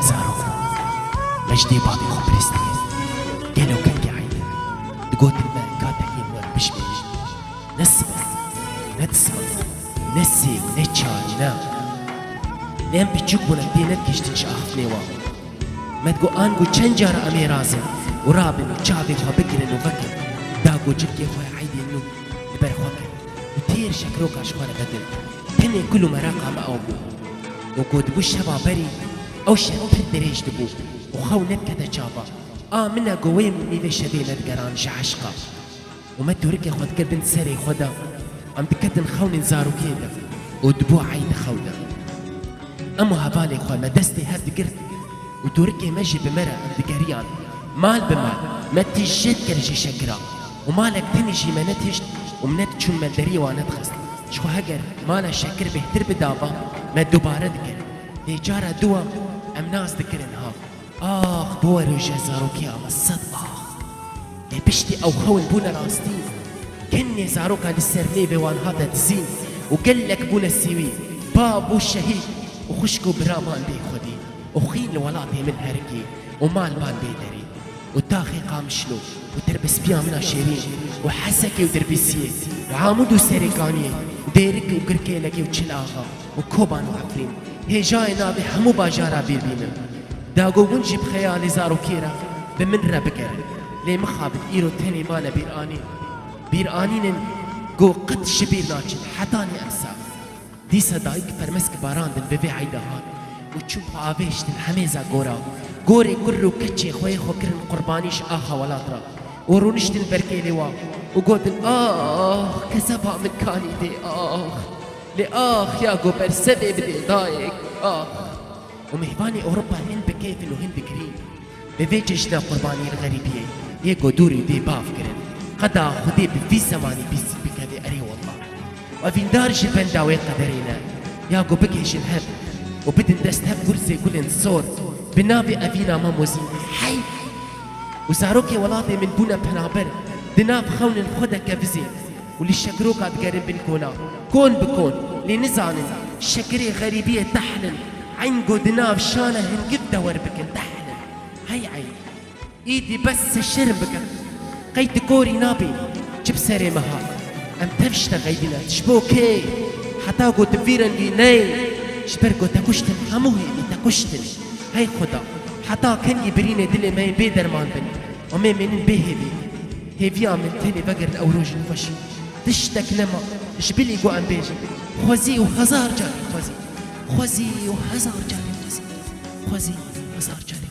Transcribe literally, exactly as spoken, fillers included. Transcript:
Zarok, me ji dê bavê xwe pirîstiye. Gelo kengî eynî? Digotin me katekê wer bişbî. Ne sibe, ne disma, ne sêv, ne çar, ne. Lê em piçûk bûne, tê nedihiştin ji axiftinê wan. Me digot, ango çend cara em ê razin û rabin û çavê xwe bigirin û vekin. Da go cilkê xwe eydên nû li ber xwe kin û têr şekiroka ji xwe re vedin. Tenê kul û meraqa me ew bû. Û go dibû şeva berî, ew şev pir dirêj dibû û xew nedikete çava. A min e, go wê min nîvê şevê nedigeran ji eşqa. Û me tûrikê xwe dikir bin serê xwe de. Em diketin xewnên zarokiyê de û dibû eydê xew de. Em û hevalê xwe me destê hev digirt û tûrikê me jî bi me re em digeriyan. Mal bi mal, me tişt jê dikir ji şekira û malek tenê jî me netihişt û min nediçûn me deriyê wan nedixist. Ji xwe heger mala şekir bêhtir bidaba, me dubare dikir. Lê cara dûa em nas dikirin ha. Ax, bo wê roja zarokiya me sed ax. Lê piştî ew xewn bûne rastî. Kenê zaroka li ser nêvê wan hate dizîn û gelek bûne sîwî. Bav bû şehîd û xwişk û bira man bê xwedî û xîn li welatê min herikî û mal man bê derî û taxê Qamişlo û Tirbispiya min a şêrîn û Hesekê û Dirbîsiyê û Amûd û Serêkaniyê û Dêrik û Girkêlekê û Çil Axa û Koban û Efrîn, hêjayê navê hemû bajara bîr bînin. Da go hûn jî bi xeyalê zarokiyê re bi min re bigerin. Lê mixabin, îro tenê mane bîranîn. Bîranînin go qet ji bîr naçin, hetanî emsa. Dîsa dayik fermesk barandin bi vê eyda hat û çûn xwe avêştin hemêza gora. Gorê kur û keçê xwe yê xwe kirin qurbanî ji axa welat re. Û rûniştin ber kêlê wa û gotin, "Ax, kezeba min kanî dê, ax. Lê ax ya go ber sevê bidê dayek, ax." Û mêvanê Ewropa hin bi keyf in û hin digirîn. Bi vê cejna qurbaniyên xerîbiyê yê go dûrî dê bav kirin. Qeda Xwedê bi vî zemanî bîst bikeve, erê wallah. Û evîndar ji benda wê qederê ne, ya ku bigihêjin hev û bidin dest hev gurzê gulên sor, bi navê evîna Mamozînê heyv. Û zarokê welatê min bûne penaber, di nav xewnên xwe de kevizên û li şekiroka digerin bin kona, kon bi kon, lê nizanin şekirê xerîbiyê tehlin, eyn ku di nav şana hingiv de wer bikin, tehlin. Hey eyn. Îdî bes e, şerm bike. Qey tu korî nabî, çi bi serê me hat? Em tev ji te xeydîne. Ji bo kê? Heta ku tu vî rengî neyê. Ji ber ku te kuştin, hemû hêvî te kuştin. Hey Xuda, heta kengî birînê dilê me yên bê derman bin. Em ê mênin bê hêvî. Hêviya min tenê vegerin ew rojên xweşî. Tiştek nema, ji bilî ku em bêjin. Xwezî û hezar carî xwezî. Xwezî û hezar carî xwezî. Xwezî hezar carî.